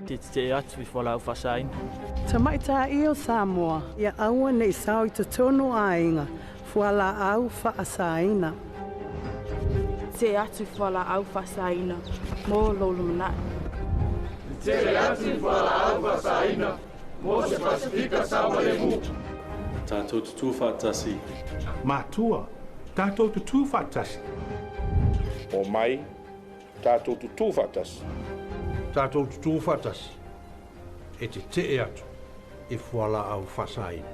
Tetetee atu i fualaau faasaina. Tamaitai o Samoa, ia aua nei sao i totonu o aiga, fualaau faasaina. Tetee atu i fualaau faasaina mo lou lumanai. Tetee atu i fualaau faasaina mo se Pasefika saogalemu. Tatou tutū faatasi. Matua, tatou tutū faatasi. O mai, tatou tutū faatasi. Tatou tutū faatasi e tetee atu i fualaau faasaina.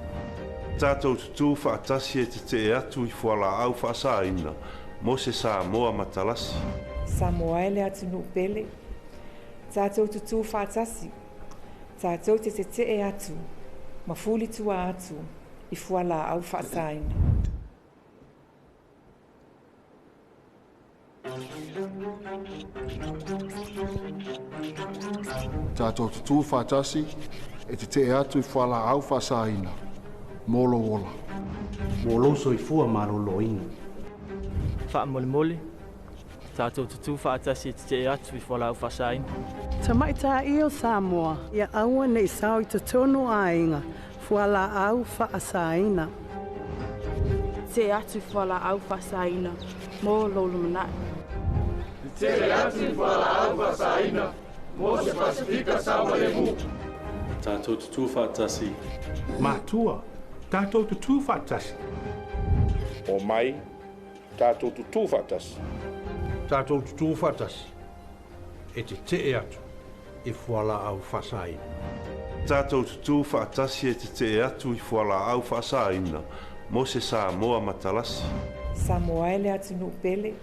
Tatou tutū faatasi e tetee atu i fualaau faasaina mo se Samoa matalasi. Samoa e le atunuu pele. Tatou tutū faatasi. Tatou te tetee atu ma fulitua atu i fualaau faasaina. Tatou tutū faatasi e tetee atu i fualaau faasaina mo lou ola. Mo lou soifua maloloina. Faamolemole, tatou tutū faatasi e tetee atu i fualaau faasaina. Tamaitai o Samoa, ia aua nei sao i totonu o aiga, fualaau faasaina. Tetee atu i fualaau faasaina mo lou lumanai. Tetee atu i fualaau faasaina mo se Pasefika saogalemu. Tatou tutū faatasi. Matua, tatou tutū faatasi. O mai, tatou tutū faatasi. Tatou tutū faatasi e tetee atu i fualaau faasaina. Tatou tutū faatasi e tetee atu i fualaau faasaina mo se Samoa matalasi. Samoa e le atunuu pele.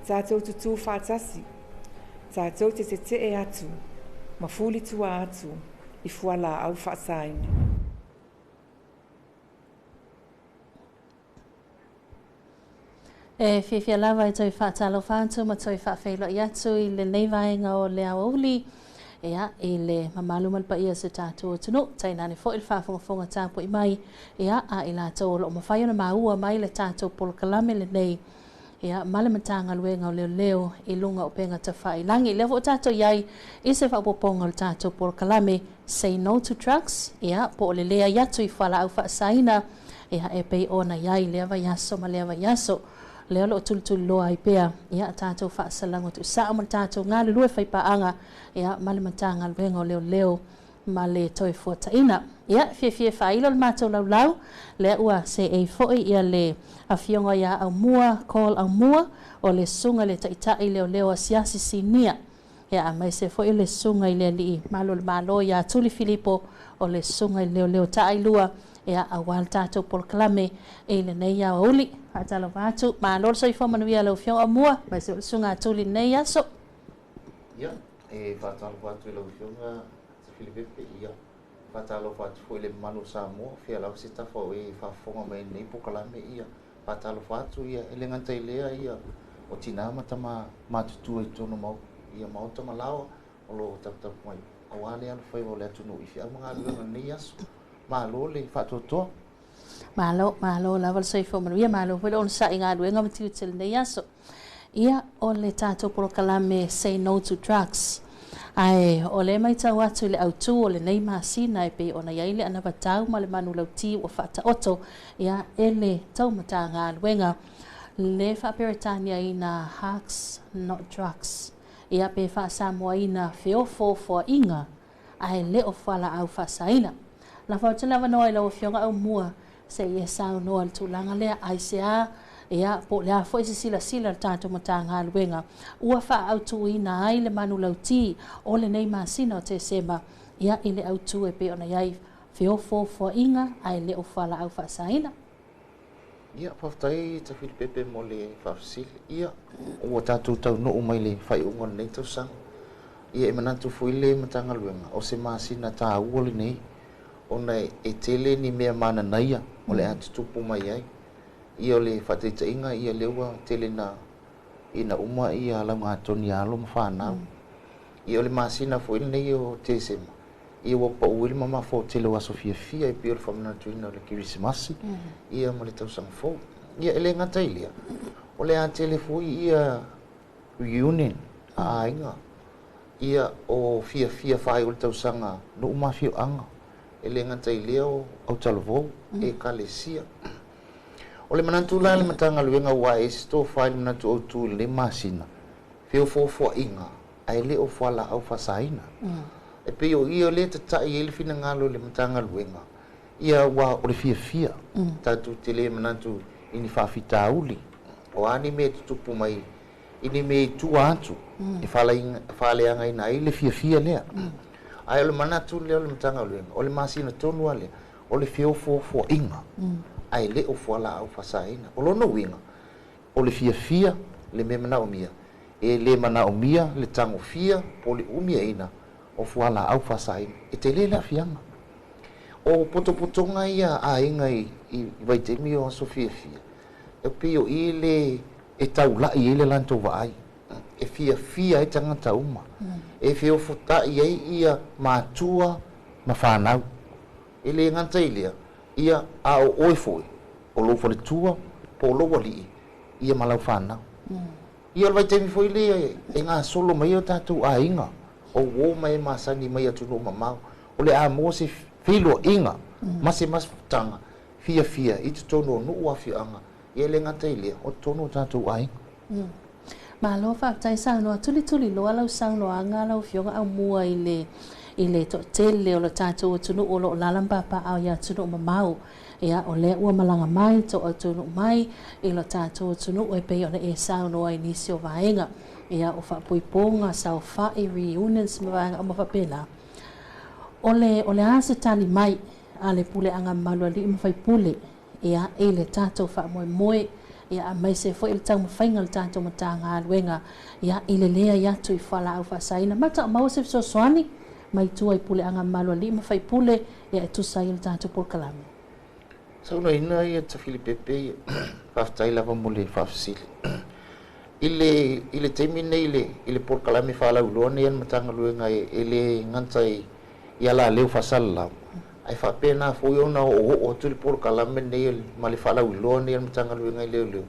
Tatou tutū faatasi. Tatou te tetee atu ma fulitua atu i fualaau faasaina. E fiafia lava e toe faatalofa atu ma toe faafeiloai atu i lenei vaega o le aoauli, ia, i le mamalu ma le paia o si o tatou atunuu, tainane foi le faafogafoga tapuai mai, ia, a i latou o lo o mafai ona maua mai le tatou polokalame lenei, ia, ma le Matagaluega o Leoleo i luga o upega tafailagi. Lea foi ua tatou i ai i se faaopoopoga o le tatou polokalame Say No to Drugs, ia, po o le leai atu i fualaau faasaina, ia, e pei ona i ai lea vaiaso ma lea vaiaso. Lea o lo o tulituliloa ai pea, ia, a tatou faasalaga tuusao ma le tatou galulue faipaaga, ia, ma le Matagaluega o Leoleo ma le Toefuataiga. Ia, e fiafia e faailo le matou laulau, lea ua seei foi ia le Afioga ia Aumua, Col Aumua, o le Susuga i le Taitai Leoleo Asiasi Sinia, ia, aemaise foi o le Susuga i le Alii Malu o le Malo ia Tuli Filipo, o le Susuga i le Leoleo Taailua, ia, aua le tatou polokalame i lenei aoauli. Faatalofa atu, malo le soifua manuia lau Afioga Aumua, aemaise foi le Susuga a Tuli i lenei aso. Ia, e faatalofa atu i lau Afioga Filipepe, ia, faatalofa atu foi i le mamalu o Samoa, fia lava se tafa o e faafofoga mai i lenei polokalame, ia, faatalofa atu, ia, e le gata i lea, ia, o tina ma tama matutua i totonu o ia maota ma laoa o lo o taputapu mai aua le alofaiva o le atunuu i feau ma galuega i lenei aso. Malo le faatoatoa. Malo, malo lava le soifua manuia, malo foi le onosai i galuega ma tiute i lenei aso. Ia, o le tatou polokalame Say No to Drugs. Ae o lea e matau atu i le autu o lenei masina e pei ona i ai le anavatau ma le manulauti ua faataoto ia e le tou Matagaluega le faa-Peretaniaina Hugs Not Drugs, ia pe faa-Samoaina feofoofoaiga ae le o fualaau faasaina. Lafo atu le avanoa i lau Afioga Aumua se i e saunoa i le tulaga lea, aisea, ia, po o le a foi se silasila a le tatou Matagaluega ua faaautuina ai le manulauti o lenei masina o Tesema, ia, i le autu e pei ona i ai feofoofoaiga ae le o fualaau faasaina. Ia, faafetai Tafilipepe mo le faafesili. Ia, ua tatou taunuu mai le faaiuga o lenei tausaga. Ia, e manatu foi le Matagaluega, o se masina taua lenei, ona e tele ni mea mananaia o le a tutupu mai ai. Ia, o le faataitaiga, ia, lea ua tele na ina uma ia laugatoni a alo ma fanau. Ia, o le masina foi lenei o Tesema, ia ua pau ai le mamafa o tele o aso fiafia e pei o le faamanatuina o le Kerisimasi ia ma le tausaga fou. Ia e le gata i lea, o le a tele foi ia reunion a aiga. Ia o fiafia faaiu o le tausaga nuu ma afioaga, e le gata i lea o autalavou, ekalesia. O le manatu la a le Matagaluega ua ae ai se tofa i le manatu autu i lenei masina, feofoofoaiga ae le o fualaau faasaina. E pei o ia lea e tata'i ai le finagalo i le Matagaluega, ia aua o le fiafia, tatou te le manatu i ni faafitauli, o a ni mea e tutupu mai i ni mea i tua atu e faaleagaina ai le fiafia lea. Ae o le manatu lea o le Matagaluega, o le masina tonu lava lea, o le feofoofoaiga, ae le o fualaau faasaina. O lona uiga, o le fiafia le mea manaomia, e le manaomia le tagofia po o le umiaina o fualaau faasaina. E tele le aafiaga. O potopotoga ia a aiga i vaitaimi o aso fiafia, e pei o i le e taula'i ai le latou vaai, e fiafia ai tagata uma, e feofota'i ai ia matua ma fanau. E le gata i lea, ia a o oe foi, o lou faletua po o lou alii, ia ma lau fanau. Ia o le vaitaimi foi lea e gasolo mai ai o tatou aiga, o uō ma e masani mai atunuu mamao, o le a maua se feiloaiga ma se mafutaga fiafia i totonu o nuu afioaga, ia e le gata i lea, o totonu o tatou aiga. Malo faafetai saunoa tulituli loa lau saunoaga lau Afioga Aumua i le i le toatele o le tatou atunuu o lo o lala ma papaaao i atunuu mamao. Ia, o lea ua malaga mai to atunuu mai i lo tatou atunuu e pei ona e saunoa i nisi o vaega. Ia, o faapuipuga, saofai, reunions ma vaega uma faapena. O le o le a se tali mai a le puleaga mamalu a alii ma faipule ia, i le tatou faamoemoe, ia, aemaise foi le taumafaiga o le tatou Matagaluega, ia, i le leai atu i fualaau faasaina. Ma taʻu se fesoasoani mai tua i puleaga mamalu a alii ma faipule, ia, e tusa ai o le tatou polokalame. Saunoaina ia Tafilipepe ia, faafetai lava mo le faafesili. I le i le taimi lenei i le i le polokalame faalauiloa lenei a le Matagaluega e le gata i i alaleo faasalalau, ae faapena foi ona oooo atu le polokalame lenei ma le faalauiloa lenei a le Matagaluega i leoleo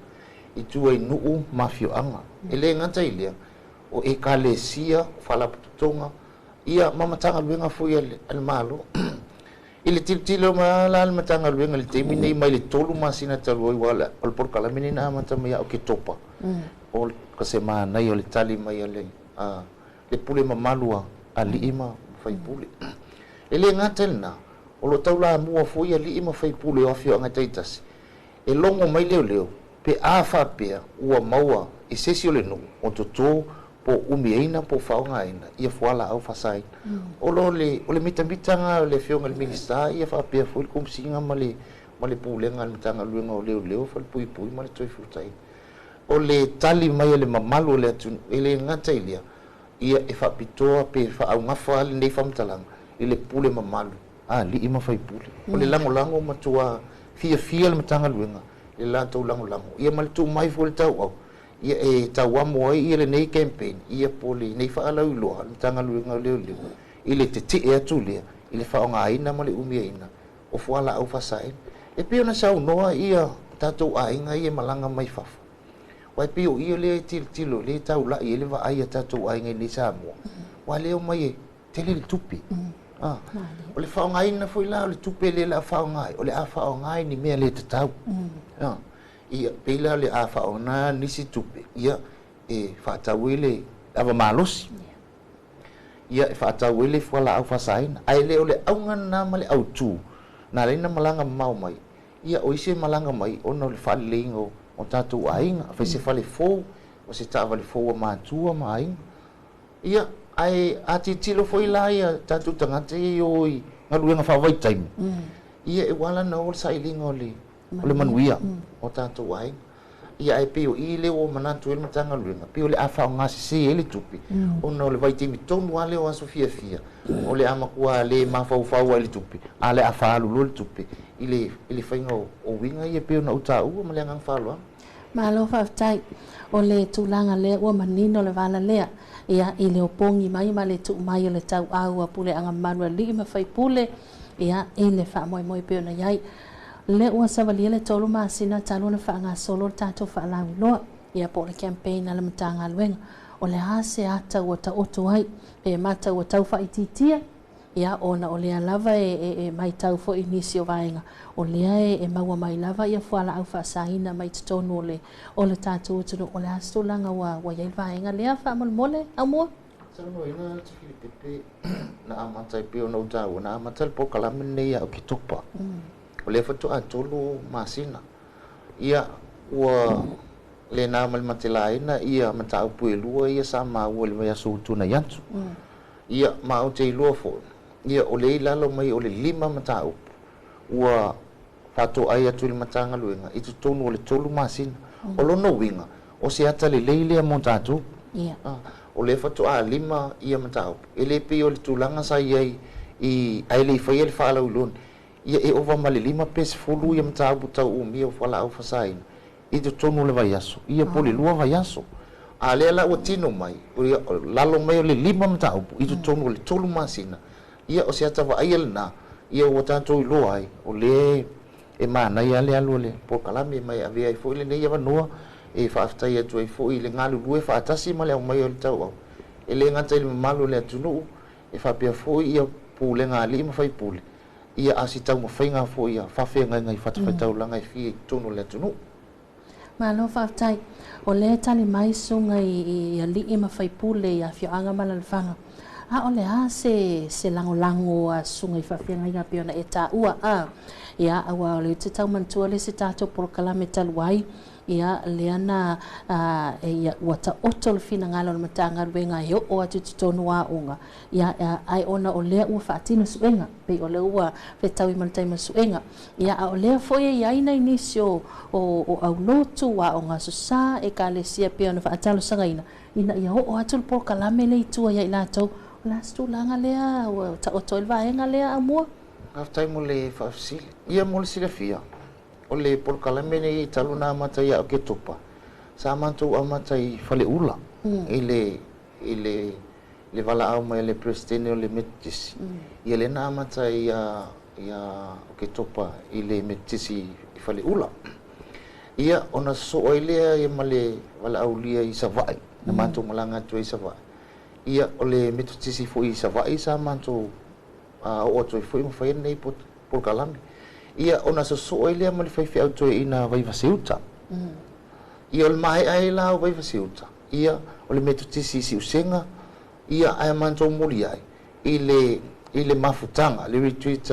i tua i nuu ma afioaga. E le gata i lea, o ekalesia, o faalapotopotoga, ia ma Matagaluega foi a le Malo. I le tilotilo mai la le Matagaluega i le taimi lenei mai le 3 masina talu ai, aua o le polokalame lenei na amata mai ia Oketopa, o se manaia o le tali mai a le pule mamalu a alii ma faipule. E le gata i lena, o lo o taulamua foi alii ma faipule o afioaga taitasi, e logo mai leoleo pe a faapea ua maua i se isi o le nuu o totō po o umiaina po o faaaogaina ia fualaau faasaina. O lo le o le mitamitaga o le Afioga i le Minisita ia faapea foi le Komesina ma le ma le Pulega a le Matagaluega o Leoleo, Falepuipui ma le Toefuataina. O le tali mai a le mamalu o le atunuu, e le gata i lea, ia e faapitoa pe faaugafa lenei faamatalaga i le pule mamalu a alii ma faipule. O le lagolago matua fiafia le Matagaluega i le latou lagolago, ia ma le tuu mai foi le tauau, ia e tauamo ai ia lenei campaign, ia po o lenei faalauiloa a le Matagaluega o Leoleo i le tetee atu lea i le faaaogaina ma le umiaina o fualaau faasaina. E pei ona saunoa ia tatou aiga ia e malaga mai fafo, aua e pei o ia lea e tilotilo, lea e taula'i ai le vaai a tatou aiga i nei Samoa, aua lea e omai e tele le tupe. O le faaaogaina foi la o le tupe lea o le a faaaoga ai, o le a faaaoga i ni mea le tatau. Ia, pei la o le a faaaoga nisi tupe, ia, e faatau ai le ava malosi, ia, e faatau ai le fualaau faasaina. Ae le o le auga lena ma le autu, na ala ai ona malaga mamao mai, ia, o isi e malaga mai ona o le faaleleiga o tatou aiga, fai se fale fou, o se taavale fou a matua ma aiga. Ia, ae a tilotilo foi la ia tatou tagata ia i o i galuega faavaitaimi, ia e ua ala ona oo le sailiga o le o le manuia o tatou aiga. Ia ae pei o i lea ua manatu ai le Matagaluega, pei o le a faaaogasese ai le tupe, ona o le vaitaimi tonu lava lea o aso fiafia, o le a matua le mafaufau ai i le tupe, a o le a faaalu loa le tupe i le i le faiga o uiga ia e pei ona ou taua ma le agaga faaaloalo. Malo faafetai. O le tulaga lea ua manino le vala lea, ia, i le opogi mai ma le tuu mai o le tauau a puleaga mamalu a alii ma faipule, ia, i le faamoemoe pei ona i ai. Lea ua savalia le 3 masina talu ona faagasolo le tatou faalauiloa, ia, po o le campaign a le Matagaluega. O le a se ata ua taoto ai pe mata ua tau faaitiitia, ia ona o lea lava e matau foi nisi o vaega o lea e maua mai lava ia fualaau faasaina mai totonu o le tatou atunuu. O le a se tulaga ua i ai le vaega lea faamolemole Aumua? Saunoaina Tafilipepe na amata e pei ona ou taua na amata le polokalame lenei ia Oketopa. O lea faatoa 3 masina. Ia ua lena ma le matelaina ia mataupu e lua ia sa maua i le vaiaso ua tuanai atu. Ia ma ou te iloa foi ia o le i lalo mai o le 5 mataupu ua faatoai atu i le Matagaluega i totonu o le 3 masina. O lona uiga o se ata lelei lea mo tatou. O lea faatoa 5 ia mataupu. E le pei o le tulaga sa i ai i ae le i faia le faalauiloa. Ia e ova ma le 5 pe 10 ia mataupu tau umia o fualaau faasaina i totonu o le vaiaso. Ia po o le 2 vaiaso. A lea la ua tino mai, ia lalo mai o le 5 mataupu i totonu o le 3 masina. Ia o se ata vaaia lena, ia ua tatou iloa ai, o lea e manaia le alu o le polokalame mai avea ai foi lenei avanoa e faafetai atu ai foi i le galulue faatasi ma le aumai o le tauau. E le gata i le mamalu o le atunuu, e faapea foi ia pulega a alii ma faipule, ia a se taumafaiga foi ia faafeagaiga i fatafaitaulaga e fia i totonu o le atunuu. Malo faafetai. O lea tali mai susuga i alii ma faipule i afioaga ma alaalafaga. A o le a se lagolago a susuga i faafeagaiga pei ona e taua a. Ia aua o le te tau manatua le se tatou polokalame talu ai. Ia lea na ia ua taoto le finagalo o le Matagaluega e oo atu i totonu o aoga. Ia ai ona o lea ua faatino suega pei o lea ua fetaui ma le taimi o suega. Ia a o lea foi e i ai nai nisi o aulotu aoga aso Sa ekalesia pei ona faatalosagaina ina ia oo atu le polokalame le i tua ia i latou. O le a se tulaga lea ua taoto ai le vaega lea Aumua? Faafetai mo le faafesili. Ia mo le silafia, o le polokalame nei talu na amata ia Oketopa, sa matou amata i Faleula, i le valaau mai le Presidente o le Metotisi. Ia lea na amata ia Oketopa i le Metotisi i Faleula. Ia ona sosoo ai lea ia ma le valaaulia i Savaii, na matou malaga atu ai i Savaii. Ia o le Metotisi foi i Savaii sa matou oo atu ai foi ma fai lenei polokalame. Ia ona sosoo ai lea ma le faifeau toeaina Vaivaseuta. Ia o le maea ai la o Vaivaseuta, ia o le Metotisi i Siusega, ia ae matou moli ai i le mafutaga, le retreat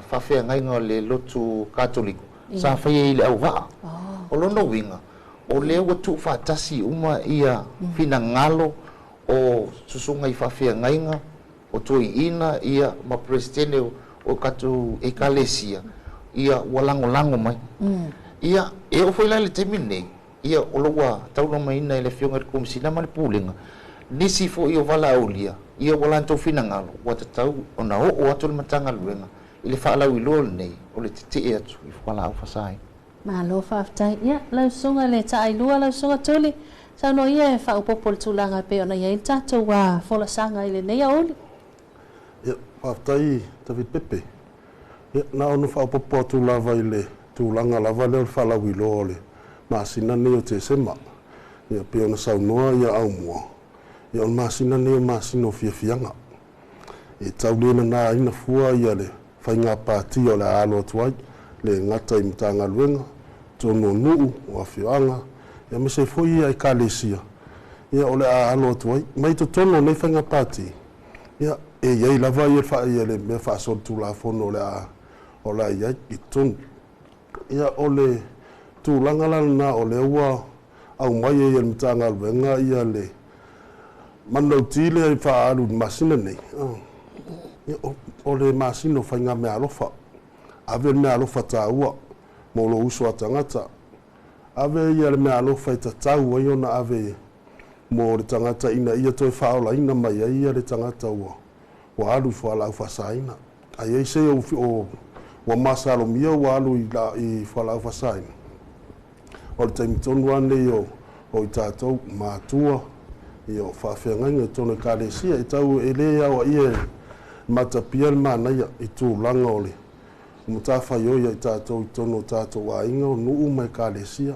faafeagaiga o le lotu Katoliko, sa faia i le auvaa. O lona uiga, o lea ua tuufaatasi uma ia finagalo o susuga i faafeagaiga, o toeaina ia ma Presidente o tatou ekalesia, ia ua lagolago mai. Ia e oo foi la i le taimi lenei, ia o lo ua taulamaina e le afioga i le Komesina ma le Pulega, nisi foi o valaaulia, ia ua latou finagalo, ua tatau ona oo atu le Matagaluega i le faalauiloa lenei o le tetee atu i fualaau faasaina. Malo faafetai. Ia lau susuga le Taailua, lau susuga Tuli, saunoa ia e faaopoopo le tulaga pei ona i ai le tatou folasaga i lenei aoauli. Ia faafetai Tafilipepe. Ia na ona faaopoopo atu lava i le tulaga lava lea o le faalauiloa o le masina nei o Tesema. Ia pei ona saunoa ia Aumua, ia o le masina nei o masina o fiafiaga. E tau le nanaina fua ia le faiga patia o le a alo atu ai, le gata i Matagaluega, totonu o nuu, o afioaga, ia aemaise foi ia ekalesia, ia o le a alo atu ai. Mai totonu o nei faiga pati, ia e i ai lava ia le mea faasolitulafono o le a i ai i totonu. Ia o le tulaga la lena o lea ua aumai ai e le Matagaluega ia le manulauti lea i faaalu i le masina nei. Ia o le masina o faiga meaalofa. Ave le meaalofa taua mo lou uso a tagata. Ave ia le meaalofa e tatau ai ona ave mo le tagata ina ia toe faaolaina mai ai ia le tagata ua alu i fualaau faasaina. Ai ai se o ua masalomia ua alu i fualaau faasaina. O le taimi tonu lava nei o i tatou matua, ia o faafeagaiga i totonu o ekalesia, e tau e le aoaia e matapia le manaia i tulaga o le matafaioi ia i tatou i totonu o tatou aiga, o nuu ma ekalesia.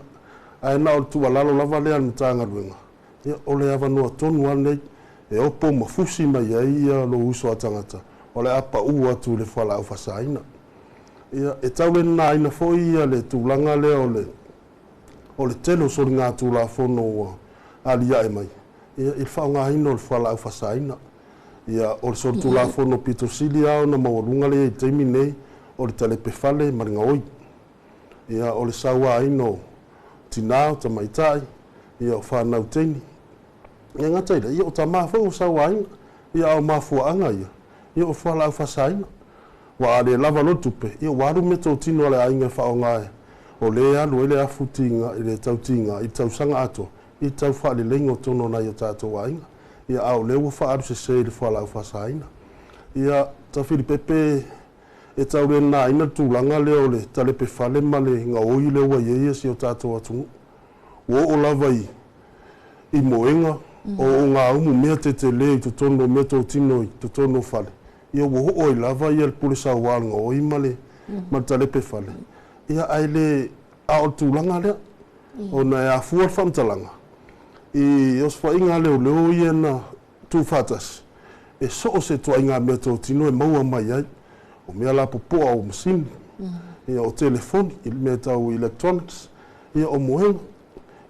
Ae na o le tuualalo lava lea a le Matagaluega, Ia, o le avanoa tonu lava lenei e opo ma fusi mai ai ia lou uso a tagata o le a paʻu atu i le fualaau faasaina. Ia, e tau le nanaina foi ia le tulaga lea o le o le tele o soligatulafono ua aliae mai ia i le faaaogaina o le fualaau faasaina. Ia, o le solitulafono pito sili lava ona maualuga lea i le taimi lenei o le talepe fale ma le gaoi. Ia, o le sauaina o tinā, o tamaitai, ia o fanau teine. E gata i lea, ia o tamā foi ua sauaina, ia a o mafuaaga ia, ia o fualaau faasaina. Ua a le lava loa le tupe, ia ua alu meatotino a le aiga e faaaoga e o lea e alu ai le afu tiga i le tau tiga i le tausaga atoa i le tau faaleleiga o totonu o nai o tatou aiga. Ia a o lea ua faaalu sese i le fualaau faasaina. Ia, Tafilipepe, e tau le nanaina le tulaga lea o le talepe fale ma le gaoi lea ua i ai si o tatou atunuu. Ua oo lava i i moega, o ogaumu, mea tetele i totonu o meatotino i totonu o fale, ia ua oo ai lava ia le pule sauā o le gaoi ma le ma le talepe fale. Ia ae le a o le tulaga lea, ona e afua le faamatalaga i osofaiga a leoleo ia na tuufaatasi, e so o se ituaiga meatotino e maua mai ai, o mea lapopoa o masini, ia o telefoni, i mea tau electronics, ia o moega.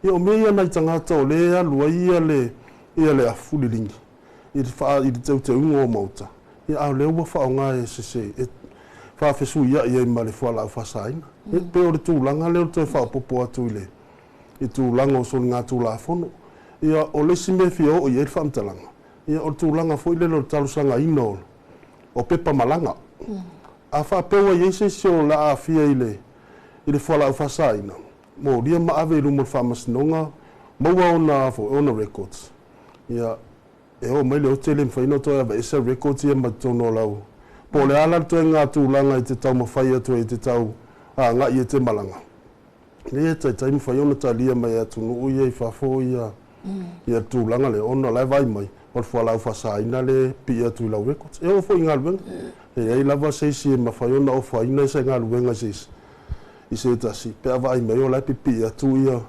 Ia o mea ia nai tagata o lea e alu ai ia le ia le afu liligi i le faa i le teuteuga o maota, ia a o lea ua faaaoga e sese e faafesuiai ai ma le fualaau faasaina. Ia pei o le tulaga lea o le toe faaopoopo atu i le i tulaga o soligatulafono. Ia o le isi mea e fia oo i ai le faamatalaga, ia o le tulaga foi lele o le talosagaina o o pepa malaga. A faapea ua i ai se isi o le a aafia i le i le fualaau faasaina, molia ma ave i luma o le faamasinoga, maua ona foi ona records. Ia e oo mai le ote e le mafai ona toe aveese records ia mai totonu o lau po o le a la le ituaiga tulaga e te taumafai atu ai e te tau agai e te malaga. Lea e taitai mafai ona talia mai e atunuu ia i fafo ia ia le tulaga lea ona o la e vaai mai o le fualaau faasaina lea e pipii atu i lau records. E oo foi i galuega, e i ai lava se isi e mafai ona ofaina se galuega i se isi i se tasi pe a vaai mai o la e pipii atu ia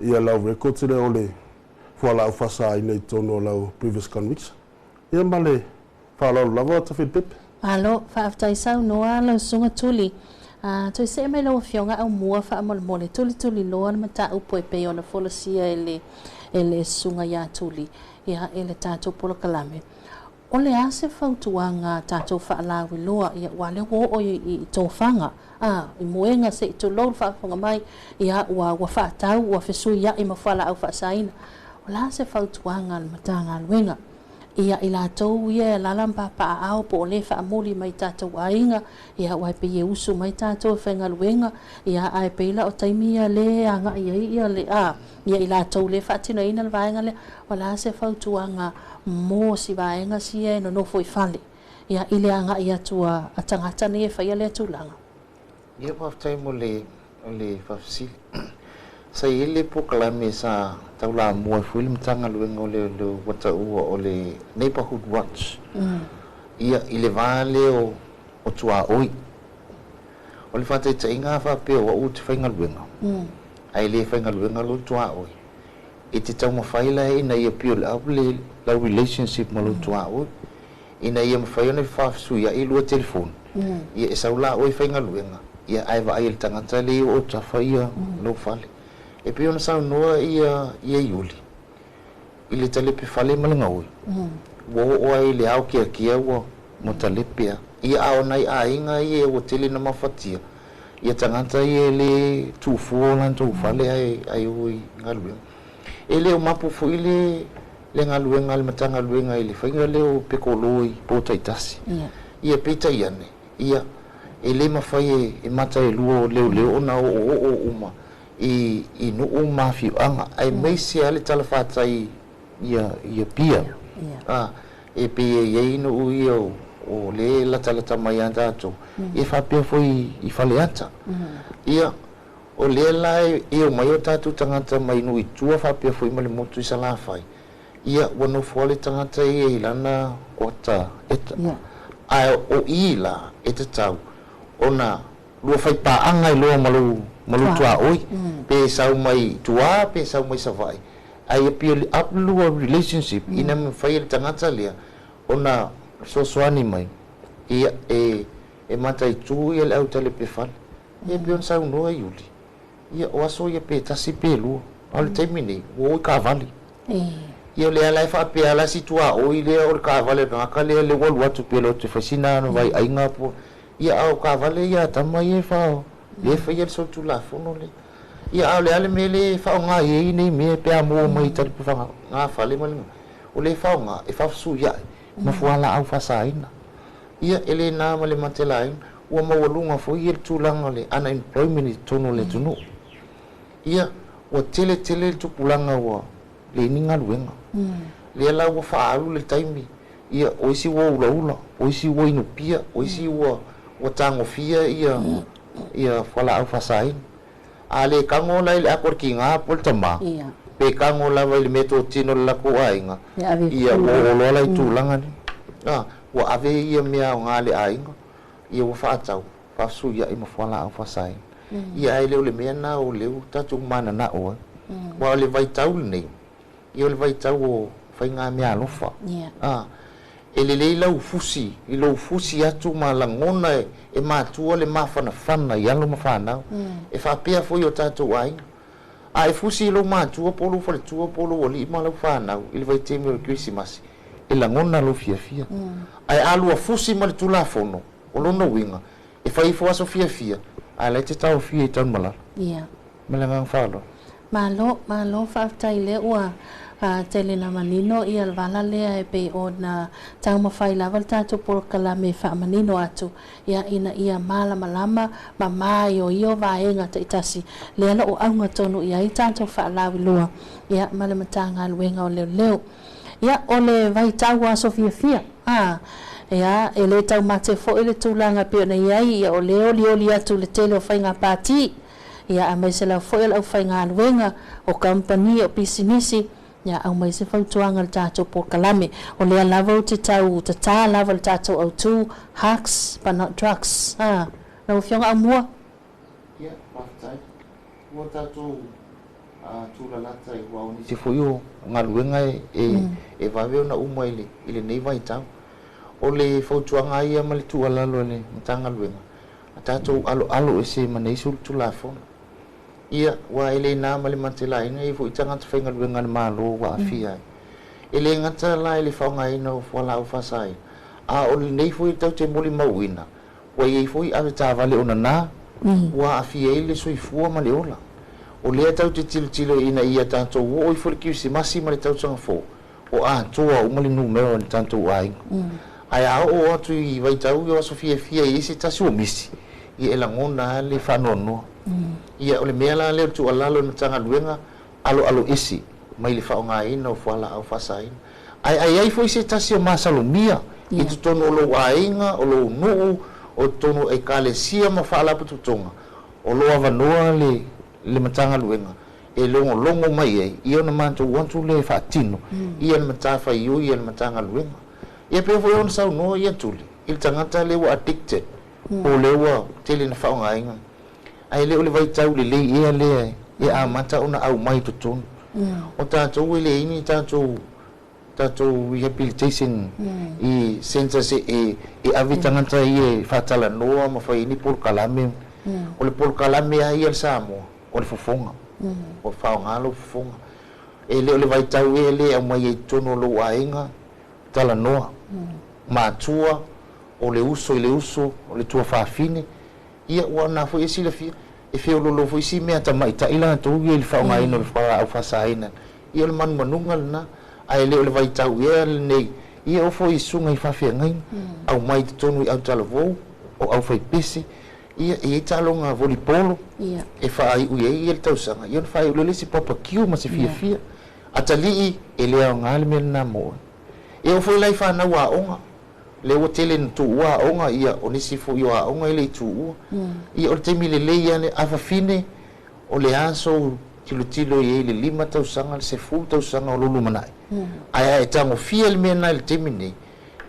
ia lau records lea o le fualaau faasaina i totonu o lau previous conviction. Ia ma le faaaloalo lava Tafilipepe. Malo, faafetai saunoa lau Susuga Tuli. A, toe see mai lau Afioga Aumua faamolemole, tulituliloa le mataupu e pei ona folasia e le, e le Susuga ia Tuli, ia, i le tatou polokalame. O le a se fautuaga a tatou faalauiloa, ia, aua o lea ua oo i, i tofaga, a, i moega se i tulou le faafofoga mai, ia, ua, ua faatau, ua fesuiai ma fualaau faasaina. O le a se fautuaga a le Matagaluega ia i latou ia e alaala ma papaaao po o lē faamuli mai tatou aiga, ia aua e pei e usu mai tatou e faigaluega, ia ae pei la o taimi ia lē e agai ai ia le a ia i latou lē faatinoina le vaega lea. O le a se fautuaga mo si vaega sia e nonofo i fale, ia i le agai atu a tagata nei e faia lea tulaga? Ia, faafetai mo le o le faafesili. Sa i ai le polokalame sa taulamua ai foi le Matagaluega o Leoleo ua taua o le Neighbourhood Watch. Ia, i le va lea o o tuaoi. O le faataitaiga a faapea o au ou te faigaluega, ae le faigaluega lou tuaoi, e te taumafai la ina ia build up le lau relationship ma lou tuaoi, ina ia mafai ona faafesuiai lua telefoni, ia e sau la oe faigaluega, ia ae vaai e le tagata lea i o autafa ia lou fale. E pei ona saunoa ia ia Iuli i le talepe fale ma le gaoi, ua oo ai i le ao keakea ua ua talepe a. Ia a o nai aiga ia ua tele na mafatia, ia tagata ia e le tuufua o latou fale ae ae o i galuega. E le o mapu foi le le galuega a le Matagaluega i le faiga lea o pekolo i po taitasi. Ia peitai ane, ia, e le mafai e, e mata e lua o leoleo ona oooo uma i, i nuu ma afioaga, aemaise lava le talafatai ia, i Apia. A, e pei e i ai nuu ia o, o lea e latalata mai ia tatou, ia faapea foi i Faleata. Ia, o lea la e omai o tatou tagata mai nuu i tua faapea foi ma le motu i Salafai, ia ua nofo lava le tagata ia i lana kuata eta. Ae o i la e tatau ona lua faipaaga ai loa ma lou ma lou tuaoi, pe sau mai tua pe sau mai Savaii, Ai e pei o le up lua relationship ina mafai e le tagata lea ona fesoasoani mai, ia e e mataitu ia le au talepefale. Ia e pei ona saunoa Iuli, ia o aso ia pe tasi pe lua, a o le taimi nei ua o i taavale. Ia o lea la e faapea la si tuaoi lea o le taavale a le tagata lea lea ua alu atu pe loto e fai sina vaaiaiga po ia a o taavale ia a tama ia e fa lea e faia le solitulafono lea. Ia a o le a le mea lea e faaaoga i ai nei mea pe a maua mai i talipefagafale ma le o lea e faaaoga e faafesuiai ma fualaau faasaina. Ia e le na ma le matelaina ua maualuga foi ia le tulaga o le unemployment i totonu o le atunuu. Ia ua tele tele le tupulaga ua leai ni galuega. Lea la ua faaalu le taimi, ia o isi ua ulaula, o isi ua inupia, o isi ua ua tagofia ia ia fualaau faasaina. A le tago la i le ato a le tiga po o le tamā, pe tago lava i le meatotino o le latou aiga, ia ua oo loa la i tulaga lea. Ua ave ia mea aoga a le aiga, ia ua faatau, faafesuiai ma fualaau faasaina. Ia ae le o le mea lena o lea ua tatou mananao ai. Aua o le vaitau lenei, ia o le vaitau o faigameaalofa. E lelei lau fusi, i lou fusi atu ma lagona e matua le mafanafana i alo ma fanau. E faapea foi i o tatou aiga. A e fusi i lou matua po o lou faletua po o lou alii ma lau fanau i le vaitaimi o le Kerisimasi, e lagona lou fiafia. Ae a lua fusi ma le Tulafono, o lona uiga, e fai ifo aso fiafia, ae la e te taofia i Tanumalala. Ma le agaga faaaloalo. Malo, malo faafetai lea ua tele na manino ia le vala lea e pei ona taumafai lava le tatou polokalame e faamanino atu ia ina ia malamalama ma maioio vaega taitasi lea lo o auga tonu i ai tatou faalauiloa ia ma le Matagaluega o Leoleo. Ia o le vaitau o aso fiafia a ia e le taumate foi le tulaga e pei ona i ai ia o le olioli atu i le tele o faiga pati ia aemaise lava foi o le aufaigaluega o kamupani o pisinisi ia aumai se fautuaga i le tatou polokalame. O lea lava ou te tau tatā lava i le tatou autu, hugs but not drugs. A, lau Afioga Aumua. Ia, faafetai. Ua tatou tulalata i aua o nisi foi o galuega e vave ona uma i lenei vaitau. O le fautuaga lava ia ma le tuualalo a le Matagaluega, a tatou aloalo ese ma nei solitulafono. Ia, aua e le na ma le matelaina, e i ai foi tagata faigaluega a le Malo ua aafia ai. E le gata la i le faaaogaina o fualaau faasaina, a o lenei foi tatou te molimauina, ua i ai foi avetaavale o nana ua aafia ai le soifua ma le ola. O lea tatou te tilotilo ina ia tatou oo ifo i le Kerisimasi ma le tausaga fou, o atoa uma le numera o le tatou aiga. Ae a oo atu i vaitau o aso fiafia e i ai se tasi ua misi, ia e lagona lava le faanoanoa. Ia o le mea la lea o le tuualalo i le Matagaluega, aloalo ese mai le faaaogaina o fualaau faasaina. Ae a i ai foi se tasi o masalomia i totonu o lou aiga, o lou nuu, o totonu o Ekalesia ma faalapotopotoga, o lo o avanoa le le Matagaluega e logologo mai ai, ia ona matou o atu lea e faatino ia le matafaioi a le Matagaluega. Ia pei foi ona saunoa ia Tuli i le tagata lea ua addicted po o lea ua tele ina faaaogaina, ae le o le vaitau lelei ea lea e amata ona aumai i totonu. O tatou e leai ni tatou tatou rehabilitation i centres e ave tagata ia e faatalanoa ma fai ai ni polokalame. O le polokalame lava ia a le Samoa, o le fofoga, ua faaaoga lou fofoga. E le o le vaitau ea lea e aumai ai i totonu o lou aiga, talanoa, matua, o le uso i le uso, o le tuafafine, ia ua na foi e silafia, e feololo foi si mea tamaitai latou ia i le faaaogaina o le fualaau faasaina. Ia o le manumanuga lena, ae le o le vaitau ea lenei, ia oo foi i susuga i faafeagaiga, aumai i totonu i autalavou, o aufaipese, ia e i ai taaloga volipolo e faaiu i ai le tausaga, ia ona faaiu loa lea i se papakiu ma se fiafia. Atalii, e le aoga le mea lena mo oe. E oo foi la i fanau aoga, lea ua tele ina tuua aoga, ia o nisi foi o aoga e le i tuua. Ia o le taimi lelei lava lea, a fafine, o le a sou tilotilo i ai i le 5 tausaga, le 10 tausaga o lou lumanai, ae a e tagofia le mea lena i le taimi lenei,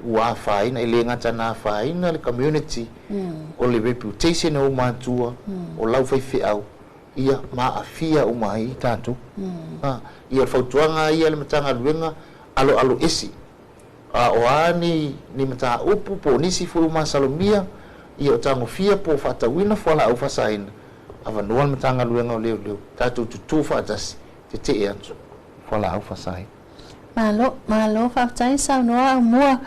ua afaina, e le gata na afaina le community, o le reputation o ou matua, o lau faifeau, Ia ma aafia uma ai tatou. Ia o le fautuaga ia a le Matagaluega aloalo esi a o a ni ni mataupu po o nisi foi ua masalomia ia o tagofia po o faatauina fualaau faasaina avanoa le Matagaluega o Leoleo tatou tutū faatasi tetee atu fualaau faasaina. Malo, malo, faafetai saunoa Aumua.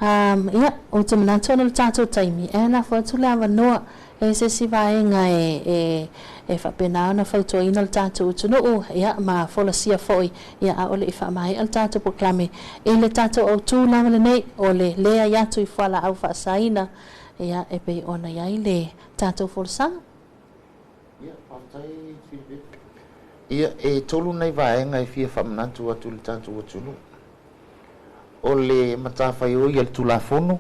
Ia, ou te manatu ona o le tatou taimi, e lafo atu le avanoa e se isi vaega e faapena ona fautuaina le tatou atunuu, ia, ma folasia foi, ia, a o le i faamaea le tatou polokalame i le tatou autū lava lenei o le leai atu i fualaau faasaina, ia, e pei ona i ai le tatou folasaga. Ia, faafetai Filipepe. Ia, e tolu nai vaega e fia faamanatu atu i le tatou atunuu. O le matafaioi a le Tulafono,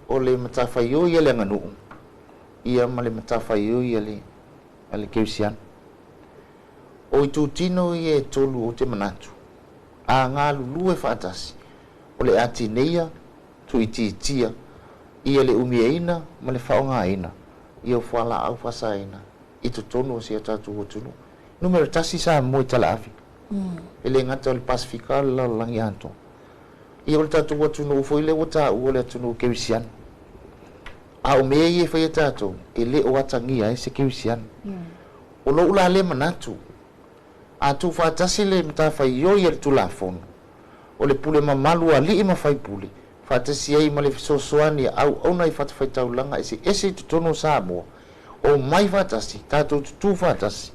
o le matafaioi a le aganuu, ia ma le matafaioi a le kerisiano. O itutino ia e tolu ou te manatu, a galulue faatasi, o le atineia tuuitiitia ia le umiaina ma le faaaogaina ia o fualaau faasaina i totonu o si a tatou atunuu. Numera 1 Samoa i talaave. E le gata o le Pasefika o le lalolagi atoa. Ia o le tatou atunuu foi lea ua taua le atunuu kerisiano. A o mea ia e faia tatou, e le o atagia ai se kerisiano. O lou la lea manatu, a tuufaatasi le matafaioi a le Tulafono, o le pule mamalu a alii ma faipule, faatasi ai ma le fesoasoani a auauna i fatafaitaulaga eseese i totonu o Samoa, o mai faatasi, tatou tutū faatasi,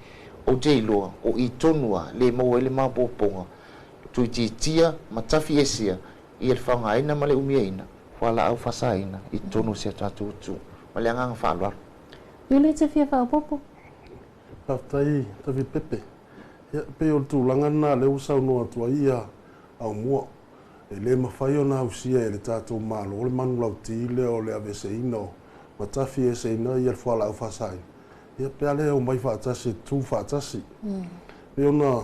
ou te iloa o i tonu a le maua ai le maopoopoga, tuuitiitia ma tafiesea ia le faaaogaina ma le umiaina fualaau faasaina i totonu o si a tatou atunuu. Ma le agaga faaaloalo. Mili te fia faaopoopo. Faafetai David Pepe. Ia, pei o le tulaga lena lea ua saunoa atu ai ia Aumua. E le mafai ona ausia e le tatou Malo le manulauti lea o le aveeseina o matafi eseina ia le fualaau faasaina. Ia pe a le omai faatasi e tu faatasi. Pei ona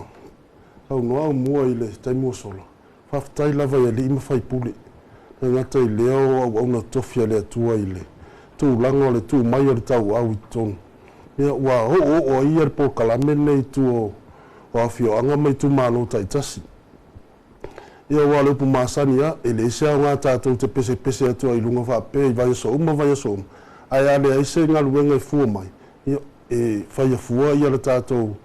saunoa Aumua i le taimi ua sola, faafetai lava i alii ma faipule. E gata i lea o auauna tofi a le Atua i le tulaga o le tuu mai o le tauau i totonu. Ia ua oo oo ai ia le polokalame lenei i tua o afioaga ma itumalo taitasi. Ia ua le upu masani a, e leai se aoga tatou te pesepese atu ai i luga faapea i vaiaso uma vaiaso uma, ae a leai se galuega e fua mai, ia e faia fua ia le tatou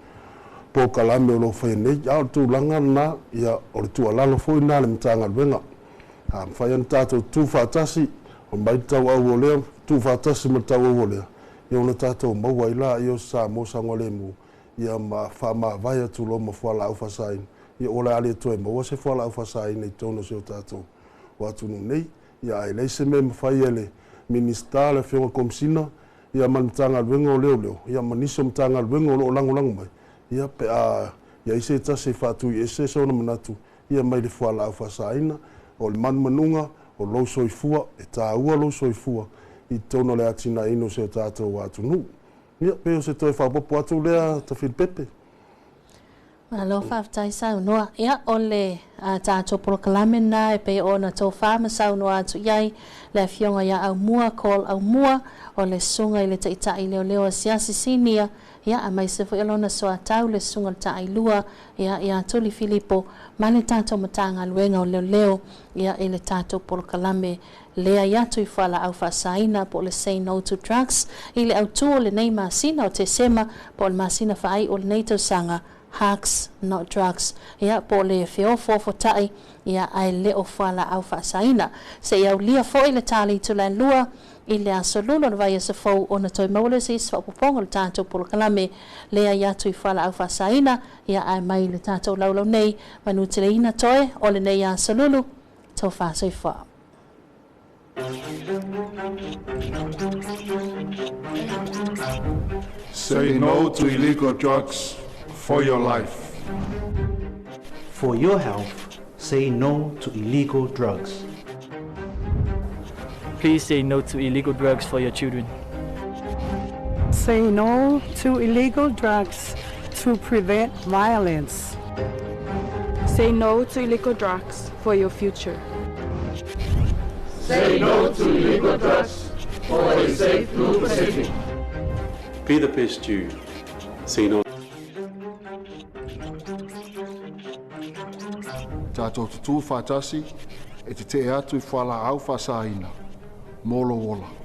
polokalame o lo o faia nei. A o le tulaga lena, ia o le tuualalo foi lena a le Matagaluega. A mafai ona tatou tu faatasi, o mai le tauau o lea, tu faatasi ma le tauau o lea, ia ona tatou maua ai laia o Samoa saogalemu, ia ma faamavae atu loa ma fualaau faasaina. Ia o le a le toe maua se fualaau faasaina i totonu o si o tatou atunuu nei. Ia ae leai se mea e mafai e le Minisita, le Afioga i le Komesina, ia ma le Matagaluega o Leoleo, ia ma nisi o Matagaluega o lo o lagolago mai, ia pe a i ai se tasi e faatuiese sona manatu ia mai le fualaau faasaina. O le manumanuga o lou soifua, e taua lou soifua i totonu o le atinaeina o si o tatou atunuu. Ia, pei o se toe faaopoopo atu lea Tafili Pepe. Malo faafetai saunoa. Ia, o le tatou polokalame lena e pei ona tofa ma saunoa atu i ai le afioga ia Aumua Call Aumua, o le susuga i le taitai leoleo asiasi sinia, ia aemaise foi o lona soatau le susuga i le taailua, ia ia Tuli Filipo ma le tatou Matagaluega o Leoleo, ia i le tatou polokalame leai atu i fualaau faasaina po o le Say No to Drugs i le autū o lenei masina o Tesema po o le masina faaii o lenei tausaga, Hugs Not Drugs, ia po o le feofoofotai, ia ae le o fualaau faasaina. Seia aulia foi le ta le itula e 2 i le aso Lua o le vaiaso fou ona toe maua lea o se isi faaopoopoga o le tatou polokalame leai atu i fualaau faasaina, ia ae mai le tatou laulau nei manuteleina toe o lenei aso Lulu. Tofa soifua. Say no to illegal drugs for your life. For your health, say no to illegal drugs. Please say no to illegal drugs for your children. Say no to illegal drugs to prevent violence. Say no to illegal drugs for your future. Say no to illegal drugs for a safe Blue Pacific. Be the best you. Say no. Tātou tutū whātasi e te te atu i whala au whāsāina. Mō lō ola.